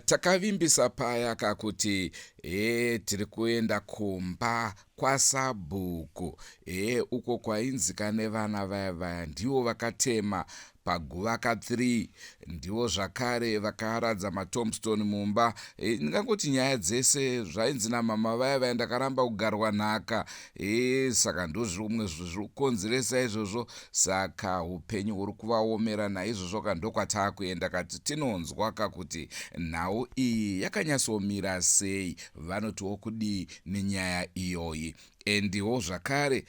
Takavimbisa paya kakuti e tiri kuenda kumba kwasabhuku e uko kwainzika nevana vaya vaya ndivo vakatema paguva ka3 ndivo zvakare vakaradza matombstone mumba. E, ndingangoti nyaya dzese zvainzi namama vaya vaya ndakaramba kugarwa nhaka. E, saka ndozvimwe zviri kukonzeresa izvozvo. Saka upenyu huri kuvaomera naizvozvo ka ndokwataakuenda kati tinonzwa kakuti nhau iyi yakanyatsomira sei, vanotiwo kudii nenyaya iyoyi. Endiwo zvakare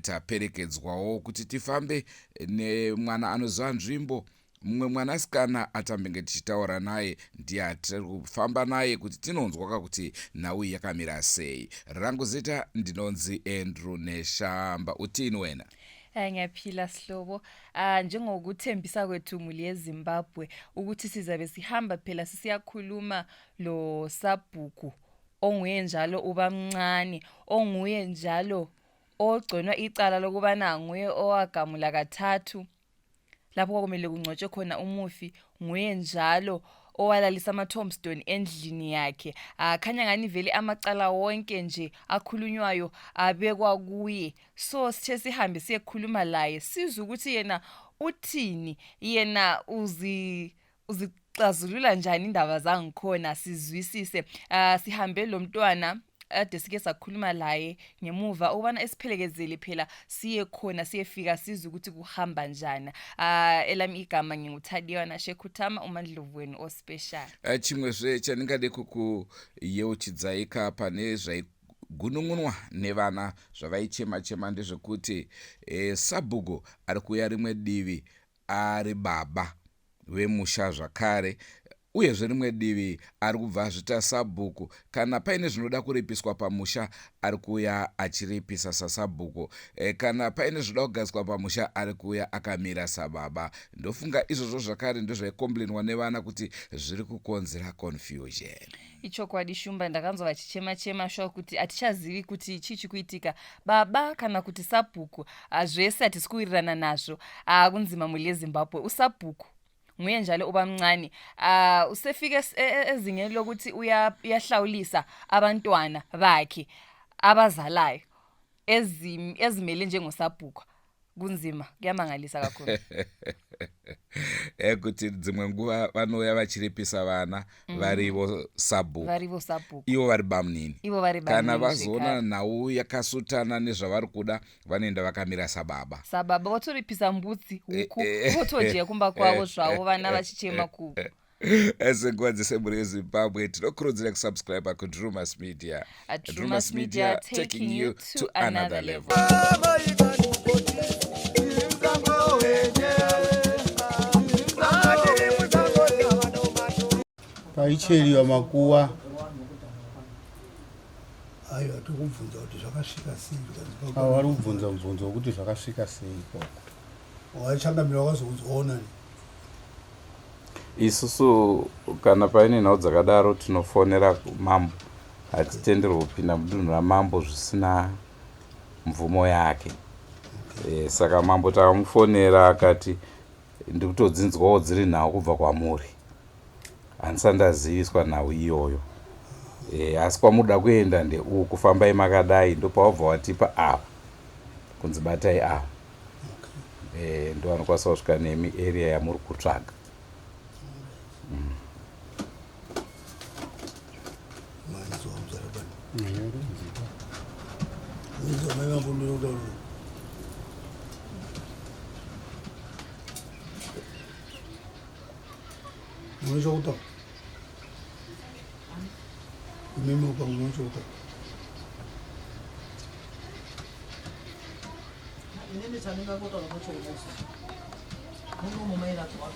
taperekedzwawo kuti tifambe nemwana anoziva nzvimbo. Mumwe mwanasikana atambenge tichitaura naye ndiye atiri kufamba naye kuti tinonzwa kakuti nhau iyi yakamira sei. Rangu zita ndinonzi Andrew Neshamba. Utini wena? Ngiyaphila sihlobo. Njengokuthembisa kwethu muli yeZimbabwe ukuthi sizabe sihamba phela sisiyakhuluma lo sabhuku onguye njalo ubamncane, onguye njalo ogconwa icala lokubana nguye owagamula kathathu lapho kwakumele kungcwatshwe khona umufi, nguye njalo owalalisa ama-tombstone endlini yakhe. Akhanya ngani vele amacala wonke nje akhulunywayo abekwa kuye. So sithe sihambe siyekhuluma laye sizwe ukuthi yena uthini, yena uzixazulula njani indaba zangikhona, sizwisise. Sihambe lo mntwana ade sike sakhuluma laye ngemuva ukubana esiphelekezele phela siye khona siyefika sizwe ukuthi kuhamba njani. Elami igama nginguThadiwa Shekhuthama, uMandlovu wenu ospecial. Chimwezve chandingade kukuyeuchidzai ka pane zvaigunun'unwa nevana zvavaichema chema ndezvekuti sabhuku ari kuuya rimwe divi ari baba vemusha zvakare, uyezve rimwe divi ari kubva azvita sabhuku. Kana paine zvinoda kuripiswa pamusha ari kuuya achiripisa sasabhuku. Kana paine zvinoda kugadziswa pamusha ari kuuya akamira sababa. Ndofunga izvozvo zvakare ndozvaikomplainwa nevana kuti zviri kukonzera confusion. Ichokwadi Shumba, ndakanzwa vachichema chema shuwa kuti hatichazivi kuti chii chikuitika, baba kana kuti sabhuku, zvese hatisi kuwirirana nazvo. Kunzima muli yeZimbabwe. Usabhuku nguye njalo ubamncane, usefike ezingeni lokuthi uyahlawulisa abantwana bakhe abazalayo ezimele njengosabhuku. Kunzima, kuyamangalisa kakhulu. Kuti dzimwe nguva vanouya vachiripisa vana varivo sabhuku, varivo sabhuku, ivo vari bamunini. Ivo vari kana bamunini vazoona zvekare. Nhau yakasutana nezvavari kuda, vanoenda vakamira sababa. Sababa votoripisa mbudzi, huku, votodya kumba kwavo zvavo, vana vachichema ku Senguva dzese mhuri yeZimbabwe, tinokurudzira kusubscribe kuDrumas Media. At Drumas Media, taking you to another level. Paicheriwa makuva. Aiwa, tokubvunza kuti zvakasvika sei, zvikanzi Avo vari kubvunza mubvunzo wekuti zvakasvika sei ikoko. Wachangamira wakazoudzwaona ni Isusu kana paine nhau dzakadaro tinofonera mambo. Hatitenderwi kupinda mudunhu ramambo zvisina mvumo yake. E, saka mambo takamufonera akati ndikutodzinzwawo dziri nhau kubva kwamuri handisati ndaziviswa nhau iyoyo e, asi kwamuda kuenda ndeuku fambai makadai ndopawabva watipa ava kunzi batai ava e, ndo vanokwanisa kusvika nemi area yamuri kutsvaga Manzwa muzarabani. Manzwa mai mambo ndinotaura. Munochokutaura. Imimi upa munochokutaura. Inini chandingangotaura ndocheunozi munomo mairadzwa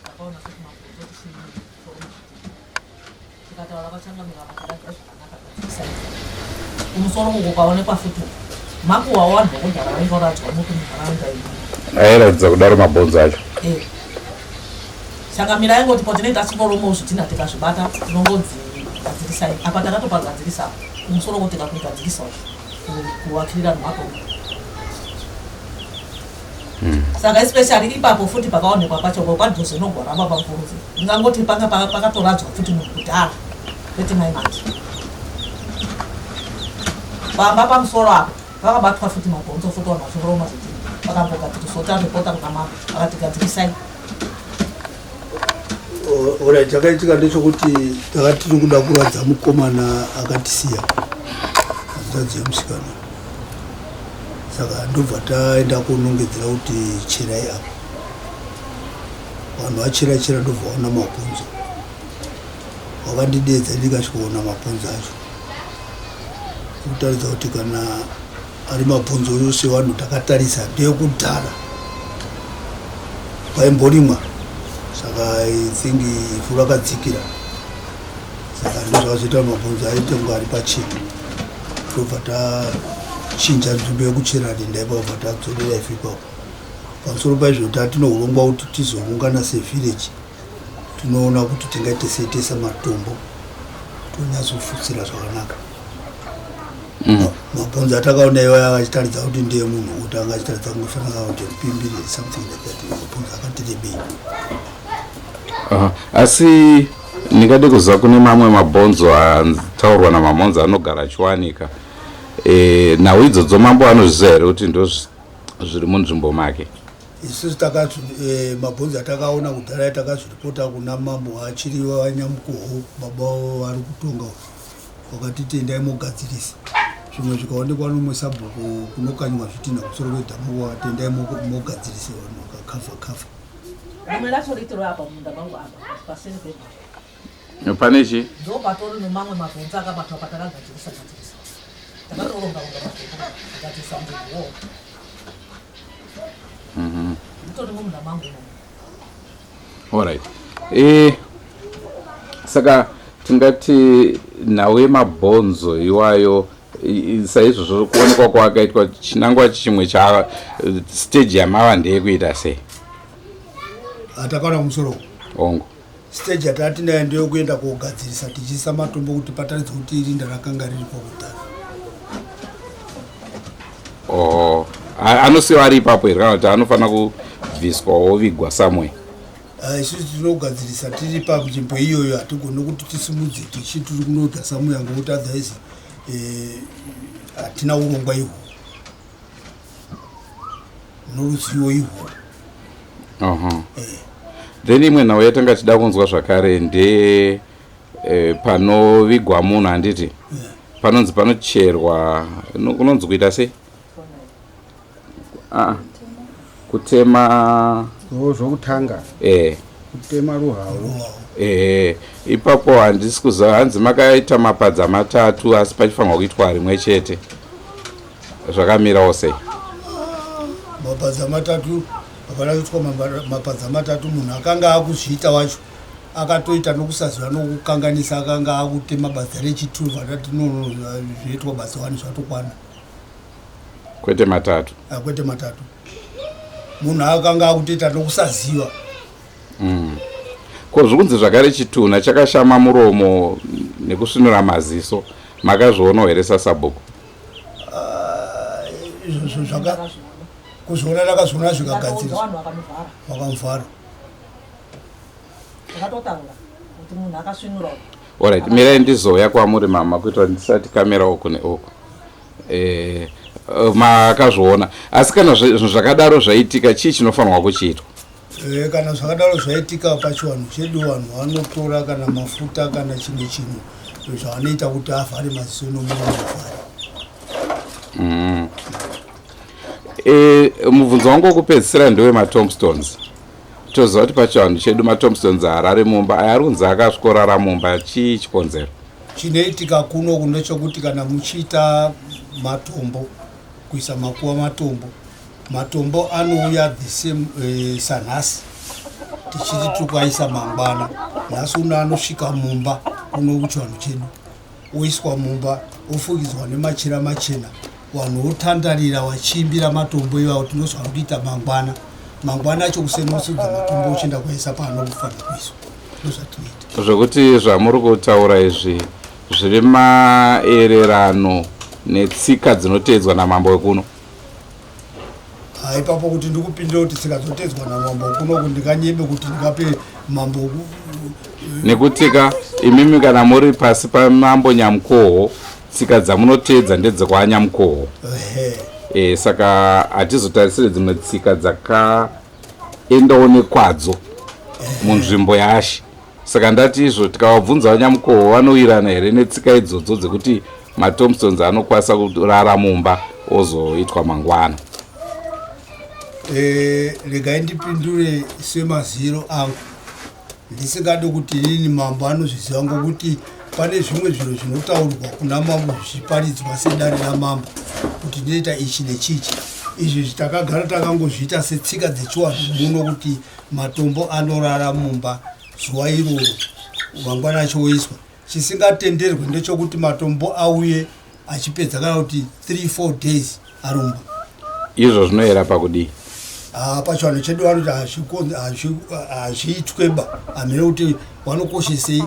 takaona sekumakozo tikataura vachangamira vakadadza zvakanaka gadzirisai kumusoro uko kwaonekwa futi makuwa wanhu vekudhara vainge varadzwa muti munharaunda iyi airatidza kudaro mabhonzo acho Eh. Saka mirai ngoti patinenge tachingoromawo zvidhina tikazvibata tinongonzi gadzirisai apa takatopagadzirisa kumusoro ko tikakugadzirisawo kuvakirira mhako saka especially ipapo futi pakaonekwa pacho padhuze nogwaramba pamfurudzi ndingangoti panga pakatoradzwa futi munhu kudhara kwete mai manje pamba pamusoro apo pakabatwa futi mabhonzo futi vanhu vachingoroma zvidhina vakambogadziriswa taripota kuna mambo vakati gadzirisai Ora chakaitika ndechekuti taka tiri kuda kuradza mukomana akatisiya hanzvadzi yemusikana saka ndobva taenda kunongedzera kuti cherai apa vanhu vachera chera ndobva vaona mabhonzo vakandidedza ndikasvikoona mabhonzo acho kutaridza kuti kana ari mabhonzo yose vanhu takatarisa ndeyekudhara kwaimborimwa saka I think ivhu rakadzikira saka ndozvakazoita mabhonzo aite kunge ari pachena ndobva tachinja nzvimbo yekuchera rinda ipapo bva tadzorera ivhu ipapo pamusoro paizvo tatine urongwa kuti tizoungana sevillage tinoona kuti tingaite sei toisa matombo tonyatsofutsira zvakanaka mabhonzo atakaona iwayo akachitaridza kuti ndiye munhu kuti anga achitaridza kungofanira kuti mupimbiri something like that mabhonzo akati rebei Aha. Asi ndingade kuziva kune mamwe mabhonzo ataurwa namamhonzo anogara achiwanika e, nhau idzodzo mambo anozviziva here kuti ndo zviri munzvimbo make isusu mabhonzo atakaona kudhara takazviripota kuna mambo achiri vanyamukoho baba vavo vari kutonga wakatiti endai mogadzirisa zvimwe zvikaonekwa nomwe sabhuku kunokanywa zvitinha kumusoro kwedhamu wakati endai mogadzirisa vanhu vakakavha kavha rimwe racho ritori apa munda mangu apa paseri pemba pane chi ndo patori nemamwe mabhonzo akabatwa patakagadzirisa gadzirisa takatoronga ronga mabhonzo kugadzirisa nzvimbo wo nditori mumunda mangu imomo alright e, saka tingati nhau yemabhonzo iwayo saizvozvo kuonekwa kwakaitwa chinangwa chimwe cha stage yamava ndeyekuita sei atakaona kumusoro ongo stage yatatinayo ndeyekuenda kogadzirisa tichiisa matombo kuti pataridze kuti rinda rakanga riripo kudhara oh anosiwa ari ipapo here kana kuti anofanira kubviswa wovigwa somewhere Ah, isusu tinogadzirisa tiri panzvimbo iyoyo hatigoni kuti tisimudze tichi tiri kunoga somewhere ngokuti otherwise hatina urongwa ihwo noruzivo ihwo Then imwe nhau yatanga tichida kunzwa zvakare nde panovigwa munhu handiti panonzi panocherwa kunonzi kuita sei ah, kutema Zvokutanga kutema ruhau ipapo handisi kuziva hanzi makaita mapadza matatu asi pachifanirwa kuitwa rimwe chete zvakamirawo sei mapadza matatu hapana kuitwa mapadza matatu munhu akanga akuzviita wacho akatoita nokusaziva nokukanganisa akanga akutema badza rechitu vatati no zvoitwa badza wani zvatokwana kwete matatu Ah, kwete matatu munhu akanga akutoita nokusaziva Ko zvikunzi zvakare chitunha chakashama muromo nekusvinura maziso makazvionawo here sasabhuku Ah, izvozvo Izvozvo zvaka kuzviona takazviona zvikagadziriswa vakamuvhara. Ndakatotaura kuti munhu akasvinura uyu. Alright, mirai ndizouya kwamuri mama kuitira ndisati kamera uku neuku. Eh, makazviona. Asi kana zvinhu zvakadaro zvaitika chii chinofanirwa kuchiitwa? Eh, kana zvakadaro zvaitika pachivanhu chedu vanhu vanotora kana mafuta kana chimwe chinhu zvavanoita kuti avhare maziso nomuromo avhare. E, mubvunzo wangu wekupedzisira ndewematombstones. Toziva kuti pachivanhu chedu matombstones haarari mumba, aya ari kunzi akasvikorara mumba, chii chikonzero? Chinoitika kuno ndechekuti kana muchiita matombo, kuisa makuva matombo, matombo anouya the same sanhasi tichiti tiri kuaisa mangwana. Nhasi uno anosvika mumba kuno kuchivanhu chedu, oiswa mumba, ofukidzwa nemachira machena, vanhu votandarira vachiimbira matombo iwawo. Tinozwa kuita mangwana, mangwana acho kuseni wosudza matombo uchienda kuaisa paanofanira kuiswa. Ndozvatinoita. Zvokuti zvamuri kutaura izvi zviri maererano netsika dzinoteedzwa namambo wekuno? Ipapo kuti ndikupindire kuti tsika dzotedzwa namambo kuno, ndinganyebe kuti ndingape mambo. Nekutika imimi kana muri pasi pamambo Nyamukoho, tsika dzamunoteedza ndedzekwaNyamukoho. Ehe. Saka hatizotarisire dzimwe tsika dzakaendawo nekwadzo munzvimbo yaShe. Saka ndati izvo tikavabvunza vaNyamukoho vanowirana here netsika idzodzo dzekuti matombstones anokwanisa kurara mumba ozoitwa mangwana? Regai ndipindure semaziro angu, ndisingadi kuti inini mambo anozviziva, ngokuti pane zvimwe zvinhu zvinotaurwa kuna mambo zvichiparidzwa sedare ramambo kuti ndinoita ichi nechichi. Izvi takagara takangozviita setsika dzechiwanhu muno kuti matombo anorara mumba zuva iroro, mangwana acho oiswa. Chisingatenderwe ndechekuti matombo auye achipedza kana kuti 3 4 days arumba. Izvo zvinoyera pakudii? Pachivanhu chedu vanoti hazviitwe ba. Hamene kuti vanokoshesei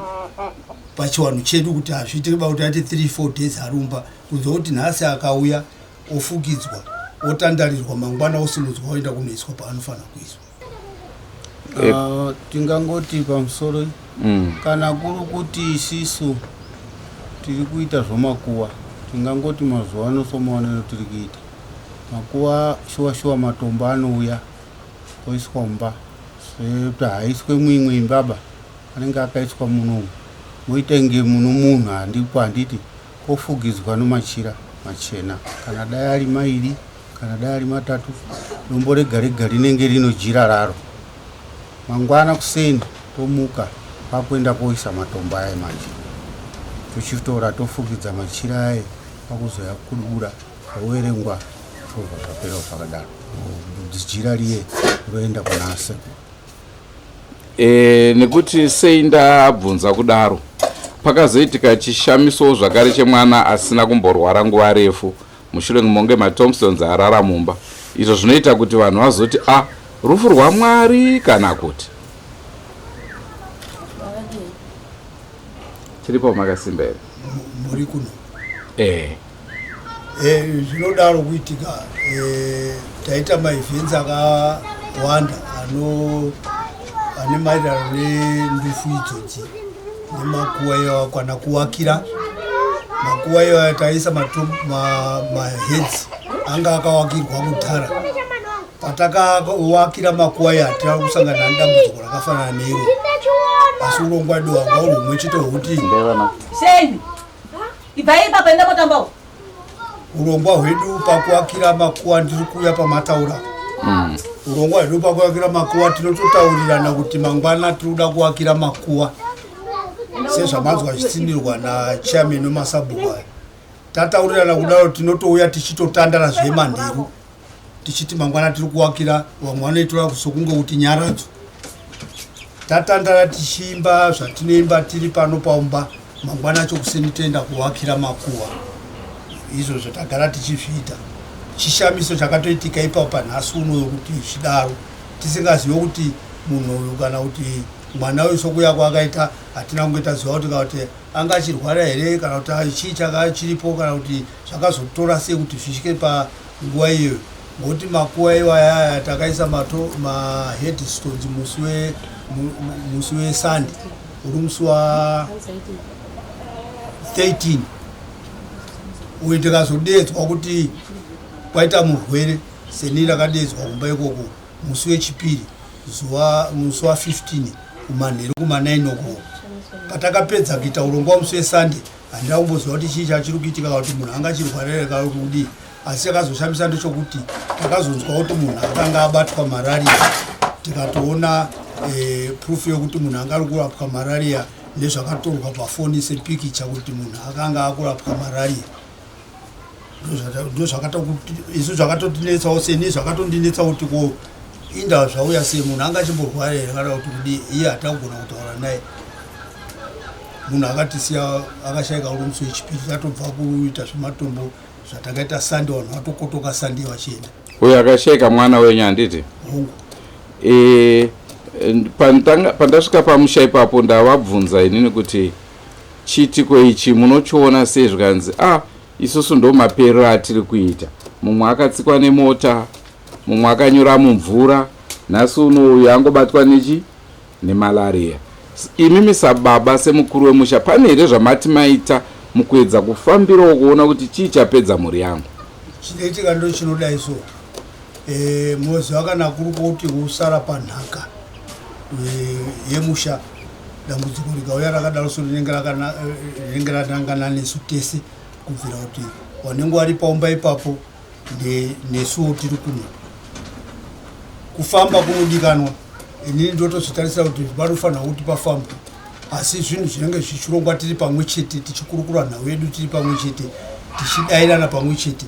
pachivanhu chedu kuti hazviitwe ba kuti aite 3 4 days arumba, kunze kuti nhasi akauya ofukidzwa, otandarirwa, mangwana osimudzwa oenda kunoiswa paanofanira kuiswa. Tingangoti pamusoro, kana kuri kuti isisu tiri kuita zvomakuva, tingangoti mazuva ano somaonero tiri kuita makuva, shuwa shuwa matombo anouya oiswa mumba, sekuti haaiswe muimwe imbaba, anenge akaiswa munomu, moita inge muno munhu handipo, handiti? Ofugidzwa nomachira machena, kana dai ari mairi, kana dai ari matatu, dombo rega rega rinenge rino jira raro. Mangwana kuseni tomuka kwakuenda koisa matombo aya manje, tochitora tofukidza machira aya, kwakuzoya kudura, zvoverengwa, zvobva zvapera zvakadaro. Jira riye roenda kuna sekuru. Nekuti sei ndabvunza kudaro, pakazoitika chishamisowo zvakare chemwana asina kumborwara nguva refu mushure monge matombstones arara mumba, izvo zvinoita kuti vanhu vazoti a rufu rwaMwari kana kuti tiripo. Makasimba here? Muri kuno? Eh. Zvinodaro kuitika. Taita maevents akawanda ano ane maererano nendufu idzodzi nemakuva iwawa, kana kuwakira makuva iwawa taisa maheads anga akawakirwa kudhara. Patakawakira makuva iya hatina kusangana nedambudziko rakafanana neiro, asi urongwa wedu hwanga uri humwe chete hwekuti Ndevana. Sheni, ibvai ipapa, enda motambawo. Urongwa hwedu pakuakira makuva, ndiri kuuya pamataura, urongwa hwedu pakuakira makuva tinototaurirana kuti mangwana tiri kuda kuakira makuva sezvamanzwa zvitsinirwa nachairman wemasabhuku aya. Tataurirana kudaro tinotouya tichitotandara zvemanheru tichiti mangwana tiri kuwakira. Vamwe vanoitora sokunge kuti nyaradzo. Tatandara tichiimba zvatinoimba tiri pano paumba, mangwana acho kuseni toenda kuwakira makuva. Izvozvo tagara tichizviita. Chishamiso chakatoitika ipapo panhasi uno wekuti zvidaro, tisingazive kuti munhu uyu kana kuti mwana uyu sokuya kwaakaita, hatina kunge taziva kuti kana kuti anga achirwara here, kana kuti chii chaka chiripo, kana kuti zvakazotora sei kuti zvisvike. nguva iyoyo ngokuti makuva iwaya aya takaisa mato maheadstones musi we musi wesunday uri musi wa 13 uye tikazodeedzwa kuti kwaita murwere seni ndakadeedzwa kumba ikoko musi wechipiri zuva musi wa 15 kumanheru kuma 9 o'clock patakapedza kuita urongwa musi wesunday handina kumboziva kuti chii chachiri kuitika kana kuti munhu anga achirwarere kana kuti kudii asi chakazoshamisa ndechokuti takazonzwa kuti munhu akanga abatwa marariya tikatoona eh, proof yekuti munhu anga ari kurapwa marariya nezvakatorwa pafoni sepikicha kuti munhu akanga akurapwa marariya ndozvakatoisu zvakatotinetsawo seni zvakatondinetsa kuti ko inda zvauya sei munhu anga achimborwara here kana kuti kudii iye hatina kugona kutaura naye munhu akatisiya akashaika uri musi wechipiri tatobva kuita zvematombo zvatakaita sande vanhu vatokotoka sande vachienda uyo akashaika mwana wenyu handiti hongu e, pandasvika pamusha ipapo ndavabvunza inini kuti chiitiko ichi munochiona sei zvikanzi a ah, isusu ndo maperero atiri kuita mumwe akatsikwa nemota mumwe akanyura mumvura nhasi uno uyu angobatwa nechi nemalaria imimi sababa semukuru wemusha pane here zvamati maita mukuedza kufambirawo kuona kuti chii chapedza mhuri yangu chinoitika ndo chinodai so e, moziva kana kuri kuti usara panhaka e, yemusha dambudziko rikauya rakadaro so rinenge eh, ranangana nesu tese kubvira kuti wanenge wari paumba ipapo nesuwo tiri kuno kufamba kunodikanwa inini ndotozvitarisira kuti panofanira kuti pafambwe asi zvinhu zvinenge zvichirongwa tiri pamwe chete tichikurukura nhau yedu tiri pamwe chete tichidairana pamwe chete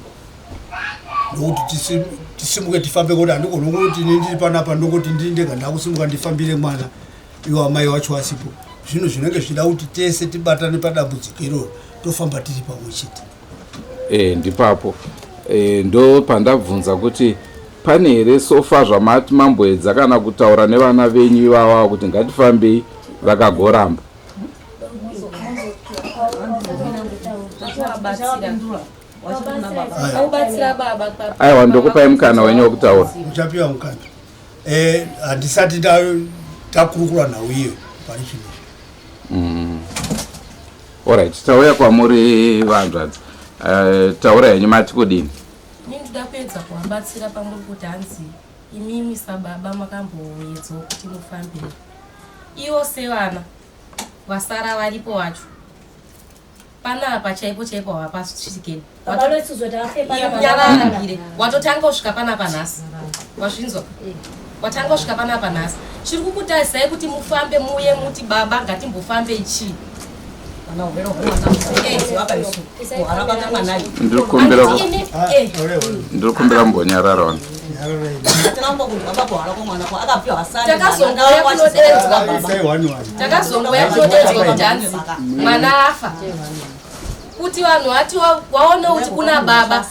nokuti tisimuke tifambe kuti handigoni kuti ini ndiri panapa ndongoti ndiri ndega ndakusimuka ndifambire mwana iwo amai wacho asipo zvinhu zvinenge zvichida kuti tese tibatane padambudziko iroro tofamba tiri pamwe chete e, ndipapo e, ndo pandabvunza kuti pane here sofa zvamati mamboedza kana kutaura nevana venyu ivava kuti ngatifambei vakagoramba aiwa ndokupai mukana wenyu wekutaura muchapiwa mukana eh, handisati takurukura nhau iyo pari zvino mm. Alright, tauya kwamuri vanzvadzi. Uh, taura henyu mati kudini? Ini ndoda kuedza kuvabatsira pamuri kuti hanzi imimi sababa makamboedzawo kuti mufambire. Ivo sevana vasara varipo vacho panapa chaipo chaipo hapasvikeni nyararire watotanga kusvika panapa nhasi wazvinzwa watanga kusvika panapa nhasi chiri kukutarisai kuti mufambe muuye muti baba ngatimbofambei chii ndiri kumbira mumbonyarara wani takazongouya kunodeedzwa kuti hanzi mwana afa kuti vanhu vati waone kuti kuna baba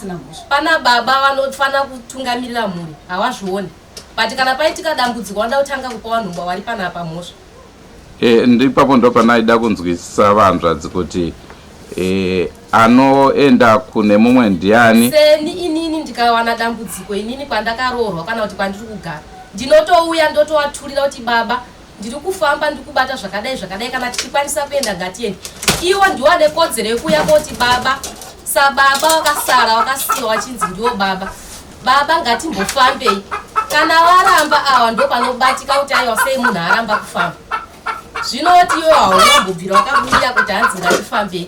pana baba vanofanira kutungamirira mhuri hawazvioni but kana paitika dambudziko vanoda kutanga kupa vanhu vari panapa mhosva e, ndipapo ndo panaida kunzwisisa vanzvadzi kuti e, anoenda kune mumwe ndiani seni inini ndikawana dambudziko inini kwandakaroorwa kana kuti kwandiri kugara ndinotouya ndotovaturira kuti baba ndiri kufamba ndiri kubata zvakadai zvakadai kana tichikwanisa kuenda ngatiende iwo ndiwo ane kodzero yekuuya koti baba sababa wakasara wakasiyiwa wachinzi ndiwo baba baba ngatimbofambei kana varamba awa ndo panobatika kuti aiwa sei munhu aramba kufamba zvinoti iwo haunambobvira wakabuya kuti hanzi ngatifambei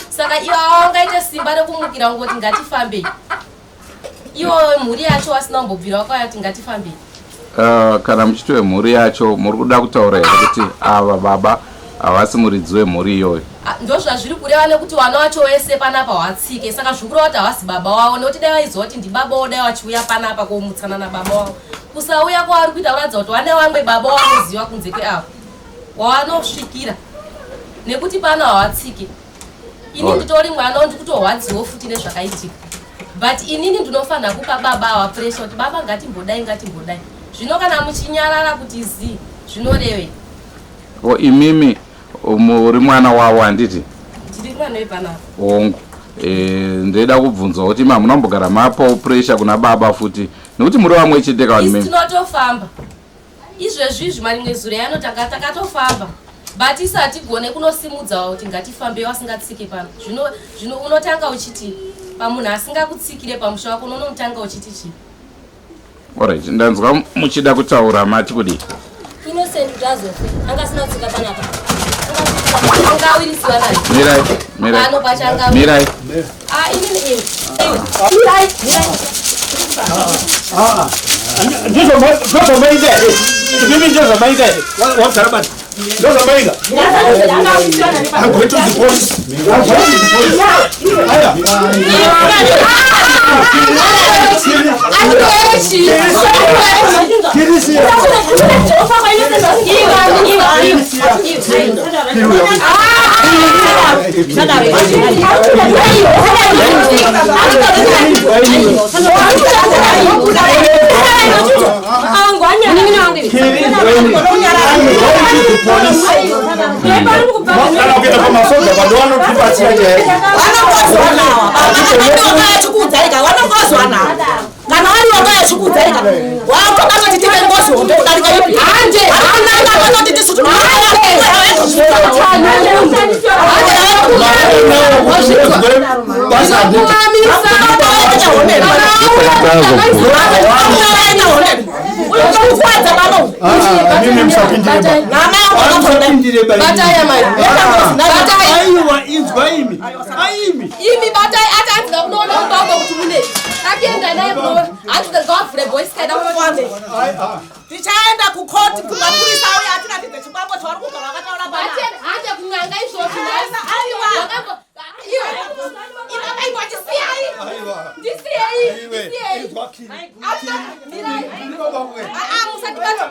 saka iwo awangaite simba rekumukira kungoti ngatifambei iwo mhuri yacho wasina kumbobvira wakauya kuti ngatifambei Kana muchiti wemhuri yacho muri kuda kutaura here kuti ava baba havasi muridzi wemhuri iyoyo? Ah, ndo zvazviri kureva nekuti vana vacho vese panapa hawatsike saka zviri kureva kuti havasi baba wavo nekuti dai vaiziva kuti ndibaba wavo dai vachiuya panapa komutsana nababa wavo kusauya kwavari kuita kuratidza kuti vane vamwe baba wavanoziva kunze kweavo wavanosvikira nekuti pano hawatsike ini nditori mwana ndikutorwadziwo futi nezvakaitika but inini ndinofanira kupa baba ava pressure kuti baba ngatimbodai ngatimbodai zvino kana muchinyarara kuti zii zvinorevei o imimi muri mwana wavo handiti ndiri mwana wepanapa hongu E, ndoida kubvunzwa kuti ma munombogara mapawo pressure kuna baba futi nekuti muri vamwe chete ka Isu tinotofamba izvezvi izvi marimwe zuro yano tanga takatofamba but isu hatigone kunosimudzawo kuti ngatifambei wasingatsike pano zvino zvino unotanga uchiti pamunhu asingakutsikire pamusha wako unonomutanga uchiti chii Alright, ndanzwa muchida kutaura mati kudii? Innocent kuti azofe anga asina kutsika panapa. Angawirisiwa nani? Mirai, mirai. Pano pacho anga Mirai. Ah, inini ini. Mirai, mirai. Ah, ndizvo zvamaita here? Imimi ndizvo zvamaita here? Wagara bati. Ndizvo zvamaita. I'm going to the police. I'm going to the police. Aya. Kana kuenda pamasoja pandovanotibatsira nyaya. Kana vari wanga yachikuudzaika wakakatoti tive ngozi hombe kudarika ipi handeanoti tisu Aiwa, inzwa imi. Aimi. Imi batai ati hanzi kunoona mubaba kuti mune akuenda naye kunoona hanzi ngavavhure boys kaida kunoona. Tichaenda kukoti kumapurisa auya atiratidze chikwambo chavari kugara vakataura pana hande kun'anga izvozvo. Aiwa, iwe ibaba imwe ndisiyei ndisiyei ndisiyei. Musandibata.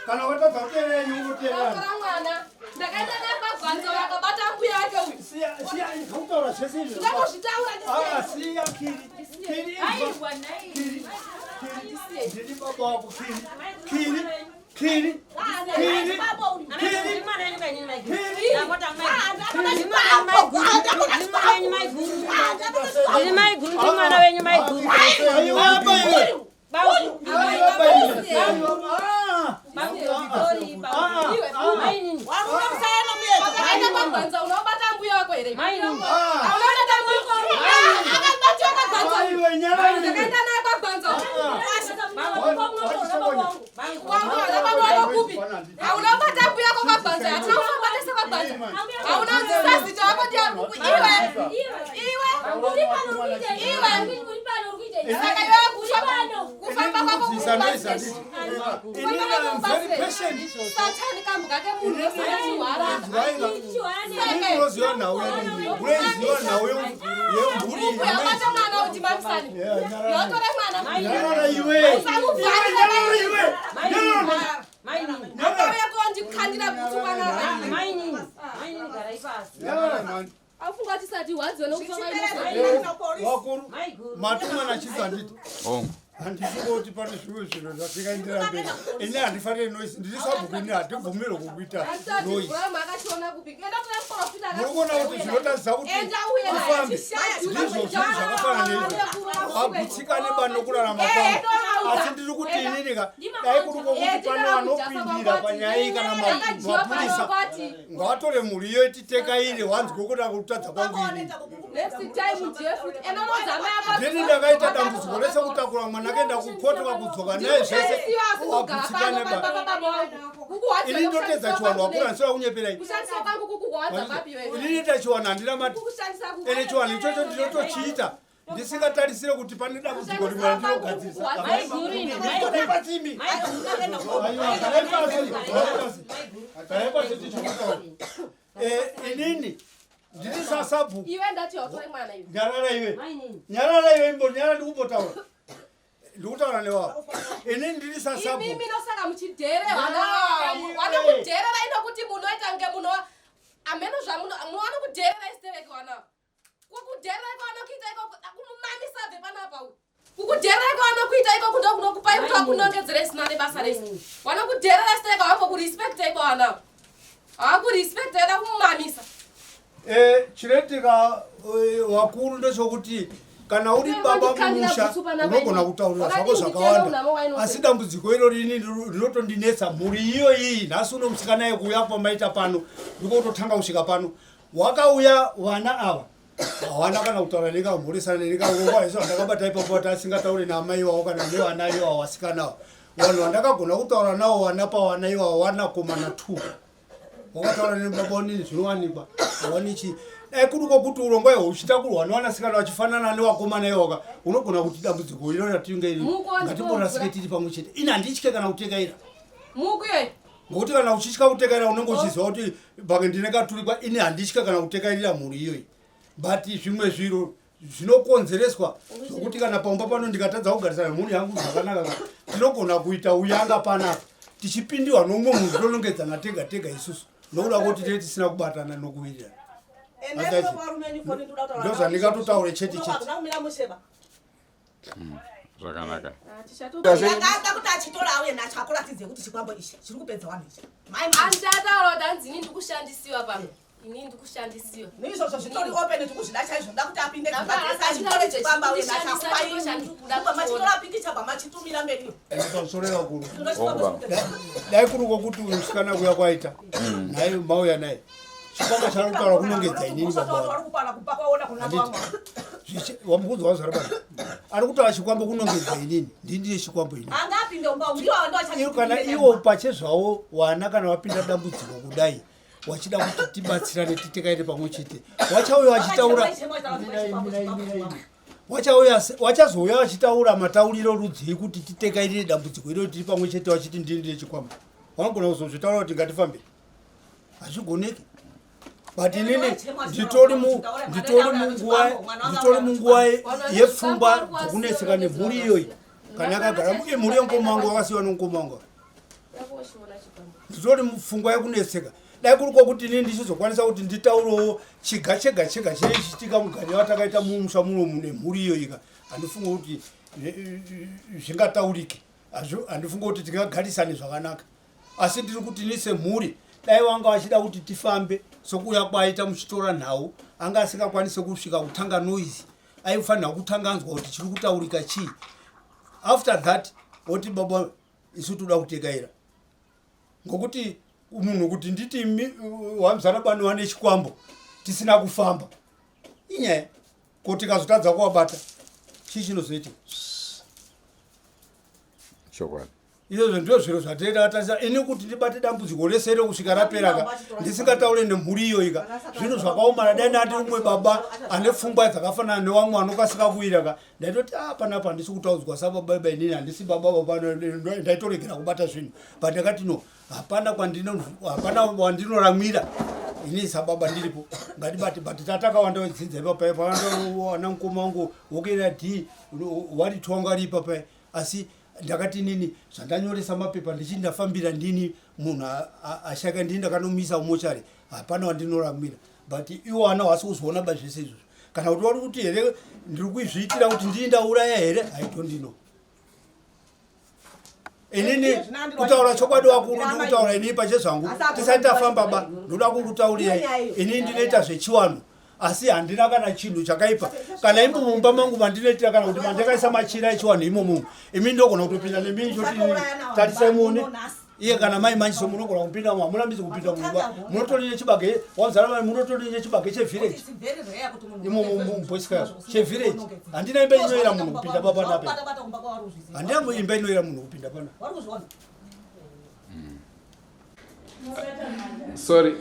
Kana watadza kuteerera nyunguteerana. Mwana ndakaenda naye pagwanzo akabata mbuya yake uyu. Siya, siya, kutaura zvese izvi. Ndakazvitaura. Ah, siya Kiri. Kiri, inzwa. Kiri. Kiri. Ndiri baba wako Kiri. Kiri. Kiri. Kiri. Kiri. Ndiri maiguru, ndiri mwana wenyu maiguru. Aiwa, apa iwe. Aiwa, apa iwe. Aiwa, ah. Wakaenda pagwanza unobata mbuya wako here? Aiwa, nyarara. Ndakaenda naye pagwanza. Hauna kubata mbuya wako pagwanza, hatina kufamba tese pagwanza. Hauna kudzisa zita wako ndiani? Iwe. Iwe. Iwe. Saka iwe kufamba kwako Kudzidzisa noise handiti. Inini I'm very patient. Satani kambuka kemunhu osakachihwara. Inini unoziva nhau yedu. Unoiziva nhau yemhuri. Huku yabata mwana kuti mamisani. Yotore mwana. Nyarara iwe. Usamuvharira. Nyarara iwe. Nyarara. Akauya kondikandira bhutsu panapa. Nyarara mani. Afunga tisati hwadziwe nokufamba. Wakuru. Matumwa nachidzo handiti. Hongu. Handisi kuti pane zvimwe zvinhu zvatikaendera mberi. Ini handifaniri noise. Ndiri sabhuku ini handibvumirwe kukuita noise. Muri kuona kuti zvinotaridza kuti ufambe ndizvo zvinhu zvakafanana neizvo. Wagutsikane banokurarama kwangu. Asi ndiri kuti inini ka dai kuri kwokuti pane vanopindira panyaya iyi kana mapurisa ngavatore mhuri iyo titekaire wanzwe kuda kutadza kwangu inini. Ndini ndakaita dambudziko rese kutakura mwana akaenda kukoti vakudzoka naye zvese wagutsikane ba. Ini ndotedza chiwanhu wakura handisira kunyeperai. Ini ndinoita chiwanhu handina mati. Ende chiwanhu ichocho ndinotochiita ndisingatarisire kuti pane dambudziko rimwe randinogadzirisa. Garai pasi imi. Aiwa, garai pasi. Garai pasi. Garai pasi tichikutaura. Inini ndiri sasabhuku. Iwe ndati watore mwana iwe. Nyarara iwe. Nyarara iwe imbo nyarara ndikubotaura. Ndikutaura newawo. Inini ndiri sasabhuku. Imimi nosaka muchidherera vanokudherera inokuti munoita kunge muno ameno zvamuno vanokudherera isitereki vana. Kukudherera kwavanokuita iko kumumamisa abve panapa uyu. Kukudherera kwavanokuita iko ndo kunokupai kuti vakunongedzere isina nebasa rese. Vanokudherera isitereki havambokurespecta iko vana. Havakurespecta yoda kumumamisa. Eh, chinoitika eh, wakuru ndechokuti kana uri baba mumusha unogona kutaurira zvako zvakawanda asi dambudziko iro rini rinotondinetsa mhuri iyo iyi nhasi uno musikana yekuuya kwamaita pano ndiko kutotanga kusvika pano wakauya vana ava hawana kana kutaura nekamhoresana nekaurongwa iso vandakabata ipapo vati asingataure naamai vavo kana nevana ivavo vasikana ava vanhu vandakagona kutaura navo vana pavana ivavo vanakomana two wakataura nebaba onini zvinowanikwa hawani chii dai kuri kwokuti urongwa ihwo huchitakurwa nevanasikana vachifanana nevakomana ivoka unogona kuti dambudziko iro ratinge iri ngatimborasike tiri pamwe chete ini handitye kana kutekaira ngokuti kana uchitya kutekaira unenge uchiziva kuti pamwe ndine katurikwa ini handitye kana kutekairira mhuri iyoyi but zvimwe zviro zvinokonzereswa zvokuti kana pamba pano ndikatadza kugarisana nemhuri yangu zvakanaka tinogona kuita uyanga panapa tichipindiwa nomumwe munhu tonongedzana tega tega isusu nokuda kwekuti tee tisina kubatana nokuwirirana ndozvandingatotaure chete chete Zvakanaka. Ndakada kuti achitora auye nacho akuratidze kuti chikwambo ichi chiri kupedza vanhu ichi. Mai manje. Andichataura kuti hanzi ini ndikushandisiwa pano. Ini ndikushandisiwa. Neizvozvo zvitori open tikuzvida chaizvo ndoda kuti apinde dzimba dzese achitore chikwambo auye nacho akupai kubva machitora pikicha bva machitumira mberiyo. Pamusoro vakuru. Dai kuri kwokuti uyu musikana kuya kwaita. Naye mauya naye. Chikwambo chaari kutaura kunongedza inini baba wangu. Handiti. Wamukunzwa wazvara baba. Ari kutaura chikwambo kunongedza inini. Ndini ndine chikwambo inini. Angapinde umba ndiwo ndo Kana iwo pachezvawo wana kana wapinda dambudziko kudai wachida kuti tibatsirane titekaire pamwe chete wachauya wachitaura wachauya wachazouya vachitaura matauriro rudzii kuti titekairire dambudziko iro tiri pamwe chete vachiti ndini ndine chikwambo vanogona kuzozvitaura kuti ngatifambe hazvigoneki but inini nditori nditori munguva nditori munguva yepfungwa dzokunetseka nemhuri iyoyi kana yakagara mhuri yemukoma wangu wakasiyiwa nomukoma wangu nditori mupfungwa yekunetseka dai kuri kwokuti inini ndichizokwanisa kuti nditaurewo chiga chega chega cheichitika mugariro watakaita mumusha muno mune mhuri iyoyika handifunge kuti zvingataurike handifunge kuti tingagarisane zvakanaka asi ndiri kuti ini semhuri dai wanga vachida kuti tifambe sokuuya kwaaita muchitora nhau anga asingakwanise kusvika kutanga noise aifanira kutanga anzwa kuti chiri kutaurika chii after that woti baba isu toda kutekaira ngokuti munhu kuti nditi wamzana bani wane chikwambo tisina kufamba inyaya ko tikazotadza kuwabata chii chinozoitika chokwadi izvozvo ndizvo zviro zvatinoita ini kuti ndibate dambudziko rese iro kusvika rapera ka ndisingataure nemhuri iyoyi ka zvinhu zvakaomana dai ndati umwe baba ane pfungwa dzakafanana newamwe anokasika kuira ka ndaitoti a ah, panapa handisi kutaudzwa sababa baba inini handisi baba baba ndaitoregera kubata zvinhu but ndakati no hapana kwandino hapana wandinoramwira ini sababa ndiripo ngatibate but tatakawanda wedzinza ipapa pawanda mukoma wangu wokera d wari twanga ari ipapa asi ndakati nini zvandanyoresa mapepa ndichiti ndafambira ndini munhu ashaka ndini ndakanomisa mumochari hapana wandinoramwira but iwo ana hasi kuzoona ba zvese izvozvo kana kuti wari kuti here ndiri kuzviitira kuti ndini ndauraya here i don't know inini kutaura chokwadi wakuru ndikutaura inini pachezvangu tisati tafamba ba ndoda kukutaurira inini ndinoita zvechiwanhu asi handina kana chinhu chakaipa kana imo mumba mangu mandinoitira kana kuti mandakaisa machira echiwanhu imomo imi ndogona kutopinda nemini choti tarisai muone iye kana mai manje so munogona kupinda mo hamurambizi kupinda mumba munotori nechibage wamzara mai munotori nechibage chevillage imomo mubhoisika chevillage handina imba inoyera munhu kupinda papanapa handina imba inoyera munhu kupinda pana Sorry.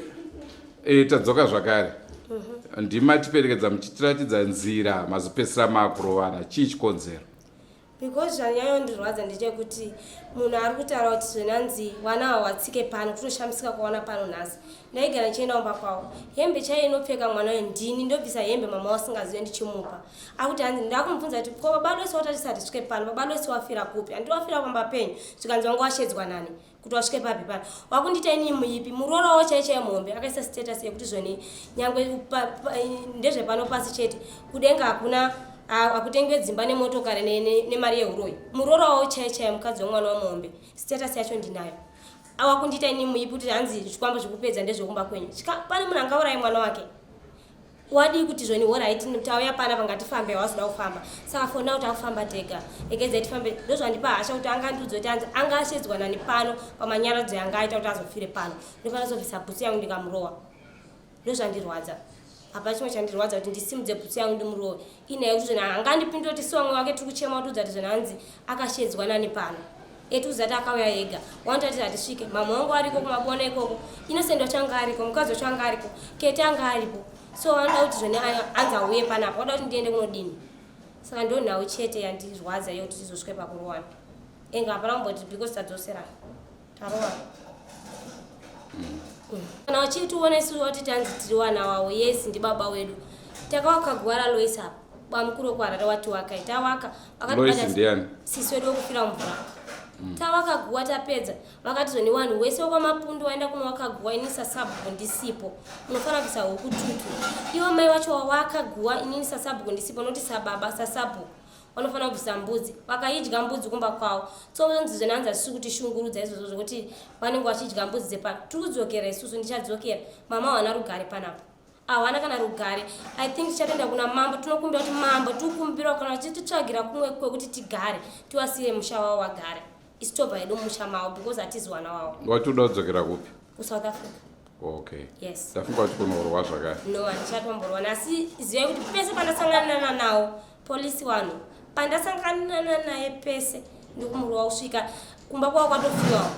Eh, tadzoka zvakare. Ndima tiperekedza muchitiratidza nzira mazopedzisira maakurovana. Chii chikonzero? Because zvanyanyondirwadza ndechekuti munhu ari kutaura kuti zvenanzi wana hawatsike pano kutoshamisika kwawana pano nhasi ndaigara ndichienda kumba kwavo hembe chaiyo inopfeka mwana uyu ndini ndobvisa hembe mama wasingazive ndichimupa akuti hanzi ndakumubvunza kuti ko baba Losi watatisa tisvike pano baba Losi wafira kupi handiti wafira pamba penyu zvikanzi wanga washedzwa nani kuti wasvike papi pano wakundiita inini muipi muroora wavo chaiye chaiye muhombe akaisa status yekuti zvoni nyangwe ndezvepano pasi chete kudenga hakuna hakutengwe dzimba nemotokari nemari yehuroyi muroora wavo chaiye chaiye mukadzi wemwana wamuhombe status yacho ndinayo awakundiita inini muipi kuti hanzi zvikwambo zvekupedza ndezvekumba kwenyu pane munhu angauraye mwana wake. Wadii kuti zvoni horaiti tauya panapa ngatifambe wazoda kufamba saka for now takufamba tega regedzai tifambe ndozvandipa hasha kuti anga andiudza kuti anzi anga ashedzwa nani pano pamanyaradzo yanga aita kuti azofire pano ndofanira zobvisa bhutsu yangu ndikamurowa ndozvandirwadza hapana chimwe chandirwadza kuti ndisimudze bhutsu yangu ndimurowe inhaya yekuti zvona anga andipindura kuti siwamwe wake tiri kuchema kutiudza kuti zvona hanzi akashedzwa nani pano etiudza kuti akauya ega wanotati hatisvike mama wangu ariko kumabona ikoko Innocent wacho anga ariko mukadzi wacho anga ariko Kete anga aripo so vanoda kuti zvone anzi auye panapa vanoda kuti ndiende kunodini saka ndo nhau chete yandirwadza yekuti tizosvike pakurowana enga hapana kumboti because tadzoserana tarowana kana vachitiona isu vatiti hanzi tiri wana wavo yes ndibaba wedu takawaka guva ralois apa bamukuru wekuharare wati wakai tawaka sisi wedu wekufira mvura mm. tawaka guva tapedza vakati zvoni wanhu wese wekwamapundu waenda kunowaka guva inini sasabhuku ndisipo unofanira kuisa huku tutu iwo mai wacho wawaka guva inini sasabhuku ndisipo noti sababa sasabhuku vanofanira kubvisa mbudzi vakaidya mbudzi kumba kwavo so vonzi zvona hanzi hazvisi kutishungurudza izvozvo zvekuti vanenge vachidya mbudzi dzepano tiri kudzokera isusu ndichadzokera mama hawana rugare panapa hawana kana rugare i think tichatoenda kuna mambo tinokumbira kuti mambo tikukumbira kana vachititsvagira kumwe kwekuti tigare tiwasiye musha wavo wagare isu tobva hedu mumusha mavo because hatizi wana wavo wati uda kudzokera kupi kusouth africa okay yes ndafunga kuti kunorwa zvakare no handichatomborwana asi zivai kuti pese pandasanganana nawo polisi wanhu pandasanganana naye pese ndikumurwa kusvika kumba kwavo kwatofiwawo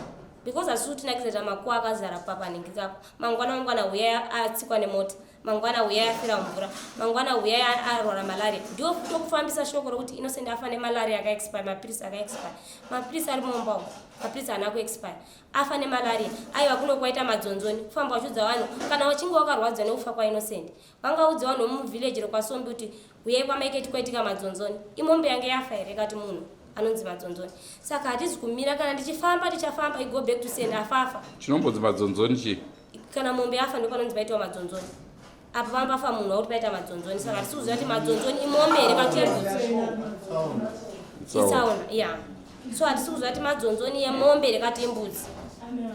because hazvisi kutinakidza makuwa akazara papanhingi kapo mangwana mangwana huya atsikwa nemota mangwana huyai afira mvura mangwana huyai arwara malaria ndiwo futi wokufambisa shoko rokuti innocent afa nemalaria akaexpire mapirisi akaexpire mapirisi ari mumba umu mapirisi haana kuexpire afa nemalaria aiwa kuno kwaita madzonzoni kufamba vachiudza vanhu kana vachinge wakarwadzwa nekufa kwainnocent vangaudza vanhu vomuvhileji rokwasombi kuti huyai kwamaiketi kwaitika madzonzoni imombe yange yafa here kati munhu anonzi madzonzoni saka hatizi kumira kana ndichifamba tichafamba igo back to send afafa chinombonzi madzonzoni chii kana mombe yafa ndopanonzi paitwa madzonzoni apa pamba pafa munhu wakuti paita madzonzoni saka hatisi kuziva kuti madzonzoni imombe here kana kuti yembudzi itsaona ya so hatisi kuziva kuti madzonzoni yemombe here kati yembudzi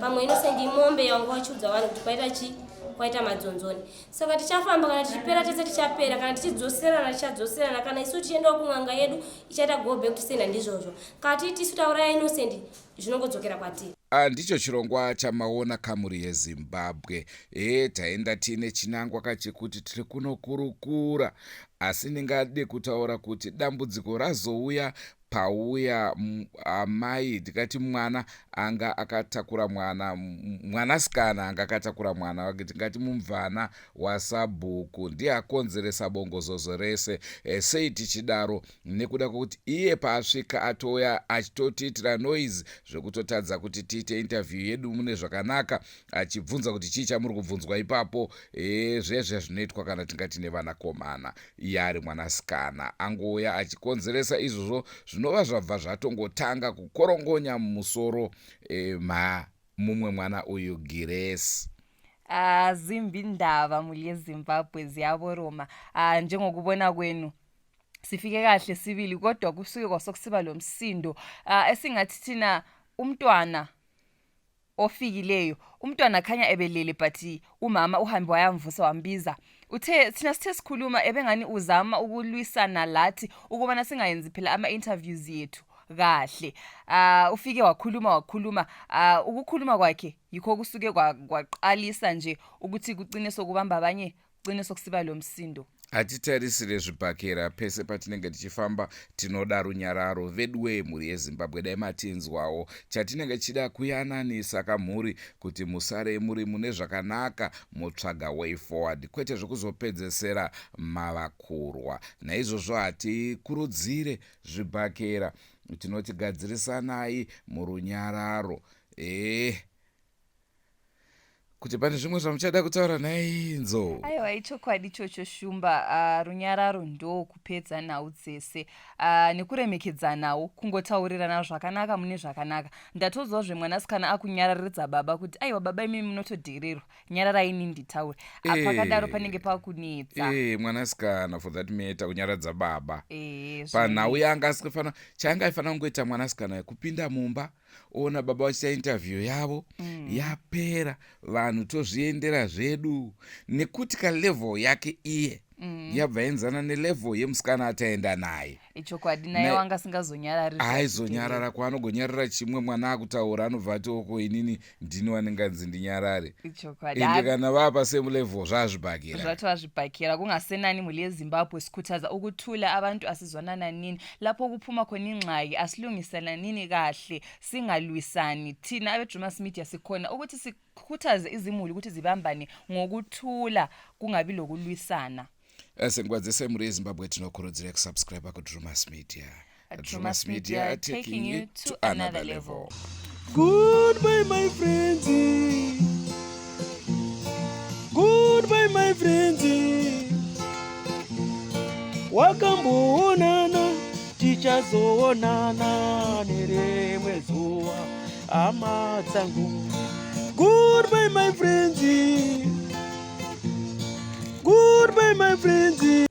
pamwe innocent imombe yanga wachiudza vanhu kuti kwaita chi kwaita madzonzoni saka tichafamba kana tichipera tese tichapera kana tichidzoserana tichadzoserana kana isu tichiendawo kun'anga yedu ichaita go back to sender ndizvozvo kana titi isu tauraya innocent zvinongodzokera kwatiri. Ah, ndicho chirongwa chamaona kamuri yeZimbabwe. E, taenda tiine chinangwa ka chekuti tiri kunokurukura, asi ndingade kutaura kuti dambudziko razouya pauya amai ndikati mwana anga akatakura mwana mwanasikana anga akatakura mwana wake tingati mumvana wasabhuku ndiye akonzeresa bongozozo rese e, sei tichidaro nekuda kwekuti iye paasvika atouya achitotiitira noise zvekutotadza kuti tiite interview yedu mune zvakanaka achibvunza kuti chii chamuri kubvunzwa ipapo e, zvezve zvinoitwa kana tingati nevanakomana iye ari mwanasikana angouya achikonzeresa izvozvo zvinova zvabva zvatongotanga kukorongonya mumusoro e, ma mumwe mwana uyu Giresi. Ah, zimbi indaba muli yeZimbabwe ziyaboroma. Ah, njengokubona kwenu sifike kahle sibili kodwa kusuke kwasokusiba lo msindo ah, esingathi thina umntwana ofikileyo umntwana khanya ebelele but umama uhambe wayamvusa wambiza uthe thina sithe sikhuluma ebengani uzama ukulwisana lathi ukubana singayenzi phela ama-interviews yethu kahle uh, ufike wakhuluma wakhuluma uh, ukukhuluma kwakhe yikho kusuke kwaqalisa nje ukuthi kucine sokubamba abanye kucine sokusiba lo msindo Hatitarisire zvibhakera pese patinenge tichifamba tinoda runyararo veduwee mhuri yeZimbabwe dai matinzwawo chatinenge tichida kuyananisa kamhuri kuti musare muri mune zvakanaka motsvaga way forward kwete zvekuzopedzesera mava kurwa naizvozvo hatikurudzire zvibhakera tinoti gadzirisanai murunyararo eeh kuti pane zvimwe zvamuchada kutaura nhai nzou Aiwa ichokwadi ichocho Shumba uh, runyararo ndokupedza nhau dzese uh, nekuremekedzanawo kungotaurirana zvakanaka mune zvakanaka ndatozwa zvemwanasikana akunyararidza baba kuti aiwa baba imimi munotodhererwa nyararai ini nditaure Eh. pakadaro panenge pakunetsa Eh, mwanasikana for that matter kunyaradza baba Eh, panhau zvinonetsa. yanga asikafanira chaanga aifanira kungoita mwanasikana kupinda mumba oona baba vachiita interview yavo mm. yapera vanhu vanhu tozviendera zvedu nekuti kalevel yake iye mm. yabva enzana nelevel yemusikana ataenda naye ichokwadi naye wanga asingazonyarari aizonyarara kwaanogonyarara chimwe mwana akutaura anobva ati oko inini ndini wanenganzi ndinyarare ende kana vapa same level zvazvibhakira zvatwazvibhakira kungasenani mhuri yezimbabwe sikhuthaza ukuthula abantu asizwanana nini lapho kuphuma khona ingxaki asilungiselanini kahle singalwisani thina abedrumas media sikhona ukuthi sikhuthaze izimuli ukuthi zibambane ngokuthula kungabi lokulwisana Senguva dzese mhuri yezimbabwe tinokurudzira kusubscribe kudrumas media Drumas Media taking you to another level. Goodbye my friends. Goodbye my friends. Wakamboonana tichazoonana nerimwe zuva hama dzangu. Goodbye my friends. Goodbye my friends.